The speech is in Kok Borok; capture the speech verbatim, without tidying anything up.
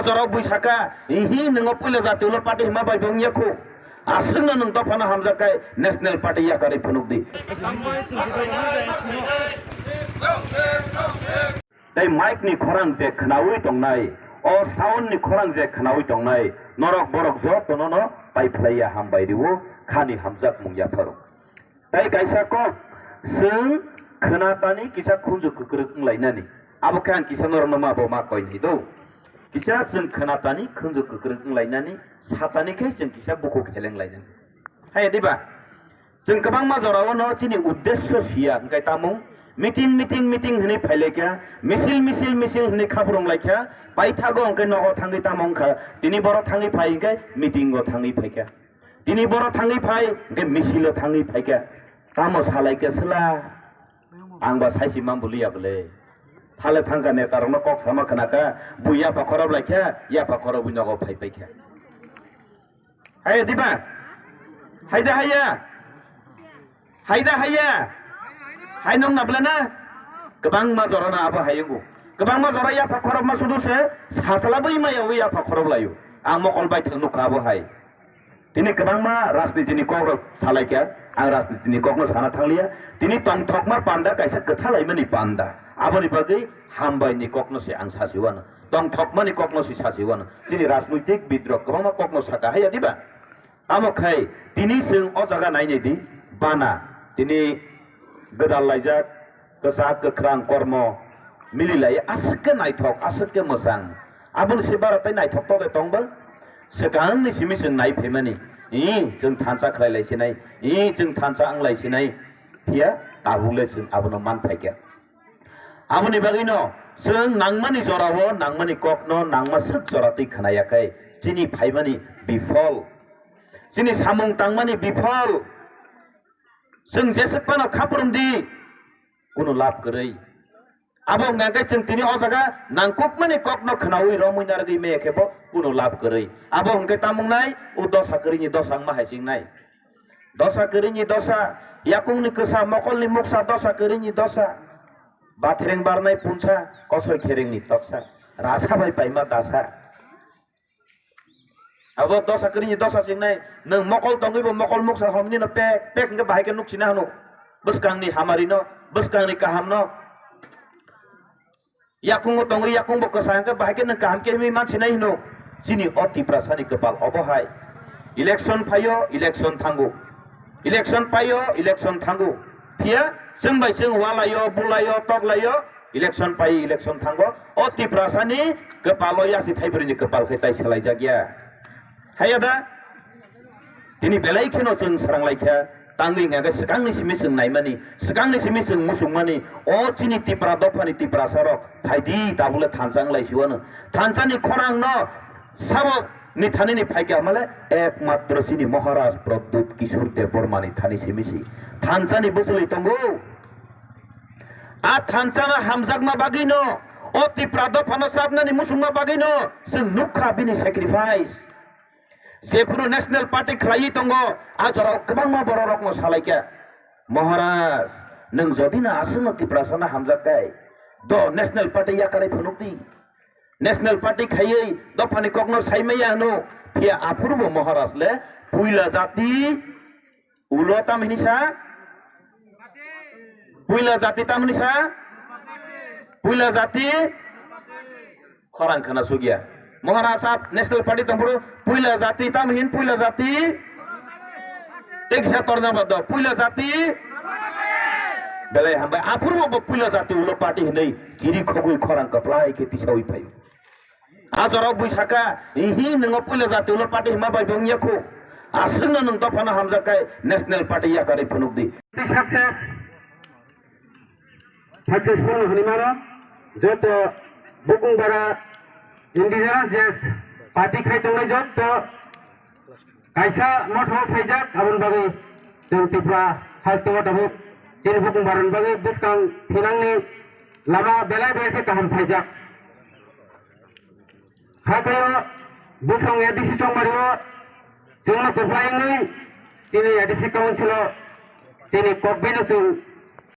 Jorok bui saka, ihi nwngo puila jati ulo party hima bai bong yakhu. Aswkno nwng dophano hamjak kai national party yakarwi phunuk di. Tei mic ni khorang je khnaui tongnai, o sound ni khorang je khnaui tongnai, norok borok jotono no pai phlaiya hambai riwo, khani hamjak mung yapharo. Tei kaisa kok, chwng khwnatani kisa khunju kwkrwk wnglainani. Abo khe ang kisa norokno ma bo ma koi nai do. Kisa chwng khwnatani khunju kwkrwk wnglainani, satani khe chwng kisa bukhuk helenglainani. Hai diba? Chwng kwbangma jorao no chini uddesyo siya hwnkhe tamung meeting, meeting, meeting hwnwi phailaikha, misil, misil, misil hwnwi khabrung laikha, paithago hwnkhe nogo thangwi tamo wngkha, tini boro thangwi phai hwnkhe meeting o thangwi phaikha. Tini boro thangwi phai, hwnkhe misilo thangwi phaikha. Tamo salaikha sela? Ang ba saisi mambuliya bole. Thale thangkha netarokno kok sama khnakha, bui yapha khorob laikha, yapha khorobwi nogo phai paikha. Hai diba? Haida haya? Haida haya? Hai nong na bla na? Kwbangma jora na abo hai wngo. Kwbangma jora yapha khorobma sudu se, sasala bui maya wi yapha khorob laio. Ang mokol bai thang nukha abo hai. Tini kwbangma rajniti ni kok rok salaikha, ang rajniti ni kok no sana thangliya. Tini tongthokma panda kaisa kwthalaimani panda. Aboni bagwi hambai ni kok no se ang sasiwano. Tongthokmani kok no se sasiwano. Chini rajnoitik bid rok kwbangma kok no saka haya diba? Tamo khai tini chwng o jaga nai nai di, bana tini gwdal laijak, kwchak kwkhrang kormo mililai aswk khe naithok, aswk khe mwchang. Aboni se bara tei naithok tode tong bw? Swkangni simi chwng nai phaimani, i chwng thansa khlai lai sinai, i chwng thansa wng lai sinai, phiya tabuk le chwng abono man phaikha. Aboni bagwino chwng nangmani jorao nangmani kokno nangma swk jora twi khna ya khe chini phaimani bifol, chini samung tangmani bifol. Chwng jeswk phano khaprwng di, kuno lab kwrwi. Abo hwnkha khe chwng tini o jaga nangkukmani kokno khnaui romwi narwgwi maya khe bo kuno lab kwrwi. Abo hwnkhe tamung nai, o dosa kwrwini dosa wngma hai chwng nai. Dosa kwrwini dosa, yakungni kwsa, mokolni muksa, dosa kwrwini dosa. Bathreng barnai punsa, kosoi kherengni toksa, rasa bai paima dasa. Abo dosa kwrwini dosa singnai, nwng mokol tongwi bo mokol muksa homni no pek pek hwnkhe bahai khe nuk sina hwno, bwskangni hamari no, bwskangni kaham no. Yakungo tongwi yakung bo kwsa hwnkhe bahai khe nwng kaham khe himwi man sinai hwno. Chini o Tiprasani kwpal obo hai. Election phaio, election thango. Election paio, election thango. Phiya chwng bai chwng walaio, bulaio, toklaio, election paio, election thango. O Tiprasani kwpalo yasi thaibrwini kwpal khe tai swlaijakya. Haiya da? Tini belai kheno chwng swrang laikha. Tangwi hwnkha khe swkangni simi chwng naimani, swkangni simi chwng muchungmani. O chini Tipra dophani Tiprasarok phaidi tabule thansa wng laisiwano. Thansani khorangno sabo ni thani ni phaikha male ekmatro chini Maharaj Pradyut Kishore Debbarma ni thani simi si thansa ni bwswlwi tongo. A thansa no hamjakma bagwi no, o Tipra dopha no chapnani muchungma bagwi no chwng nukha bini sacrifice. Jephuru National Party khlaiwi tongo, a jorao kwbangma borok rok no salaikha, Maharaj, nwng jodi no aswk no Tiprasa no hamjak kai, do National Party yakarwi phunuk di. National Party khaiwi dophani kokno saimaya hwno, phiya aphuru bo Maharaj le puila jati ulo tam hini sa? Puila jati tam hini sa? Puila jati khorang khana sugya. Maharaj sab National Party tongphuru puila jati tam hin puila jati. Tei kisa torna bado puila jati. Belai hambai aphuru bo puila jati ulo party hinwi chiri khogwi khorang kwplai khe tisawi phaio. A jorao bui saka, ihi nwngo puila jati ulo party hima bai bong yakhu. Aswkno nwng dophano hamjak kai National Party yakarwi phunuk di. Success, successful hwnwi mano. Joto bukung bara indigenous je party khai tongnai joto kaisa motho phaijak, aboni bagwi chwng Tripura haste o tabuk chini bukung barani bagwi bwskang thinangni lama belai belai khe kaham phaijak. Hakhe o bwskang A D C chongmari o chwngno kwplai wngwi chini A D C council o chini kokbino chwng